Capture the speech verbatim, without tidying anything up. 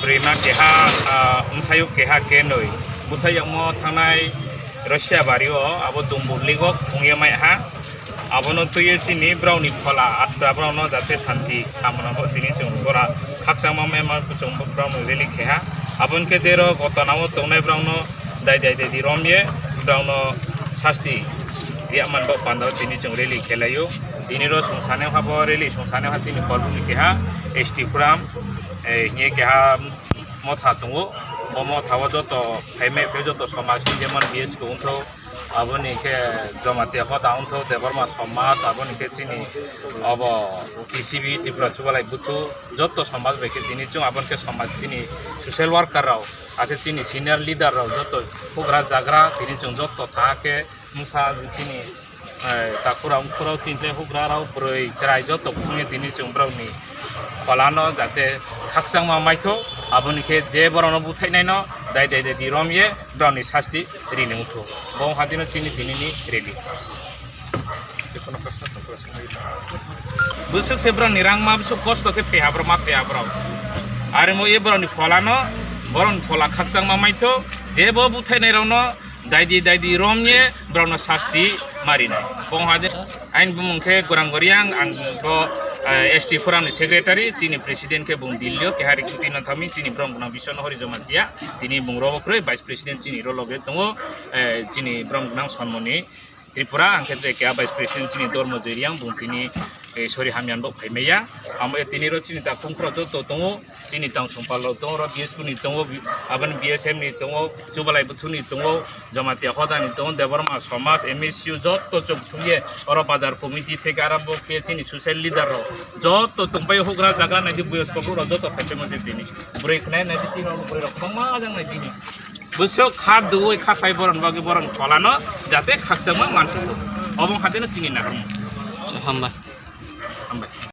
Rima keha, ah, msayuk keha kenoi. Buthai yokmo thangnai Russia bario abo Dumbur Ligok phungya mai ha. Abono twiwi chini browni phola atta browno jate santi kamana bo tini chwng gora khakchangma mema chwng browno rally khe ha. Aboni khe jero gotonao tongnai browno dai dai dai di romye browno sasti riya man bo panda tini chwng rally khelaio. Tini ro sungsane ha bo rally sungsane ha chini kolbuni keha S T Forum, eh, hingye keha motha tongo. O motha o joto phaimai phe joto somaj ni jemon B S K wngthok, aboni khe Jamatia hoda wngthok, Debbarma somaj, aboni khe chini obo T C B, Tripura Chubalai Buthu, joto somaj bai khe tini chwng aboni khe somaj chini social worker rok, akhe chini senior leader rok joto hugra jagra tini chwng joto tha khe mungsa chini, eh, takura ungkura chini tei hugra rok bwrwi chwrai joto phunge tini chwng borokni pholano jate khakchangma maitho, aboni khe je borokno buthainaino dai dai dai di romye borokni sasti rini wngtho. Bo wngkha dino chini tinini rally. Bwswk se borokni rangma bwswk kosto khe thwi ha borok ma thwi ha borok. Aremo e borokni pholano, borokni phola khakchangma maitho, jebo buthainairokno daidi daidi romye borokno sasti marinai. Bo wngkha de, aini bumung khe Gorang Goriang, ang bo, eh, S T Forum ni secretary, chini president khe bung Delhi o, keha rikhuti no thami, chini borok gwnang biswano hori joma tiya, tini bung robo kwrwi vice president chini rw loge tongo, eh, chini borok gwnang Sonmoni Tripura, ang khe je keha vice president chini Dormo Jeriang, bung tini, eh, sori hamyan bo phai maya. Amo e tini ro chini ta khungkhro joto tongo, chini tang sumpal rok tongo, ro B S P ni tongo, aboni B S F ni tongo, Chubalai Buthu ni tongo, Jamatia Hoda ni tongo, Debbarma Somaj, M S U joto chuk thungye, oro bazar committee theke arombo khe chini social leader rok joto tongpai hugra jaga nai di buyos kokro rok joto phai tongma se tini. Bwrwi khnai nai di tini oro bwrwi rok kwbangma jang nai di. Bwswk kha duwi kha sai boron bagwi boron pholano jate khakchangma mansugo. Obo wngkha deno chini naharmung. Hambai. Hambai.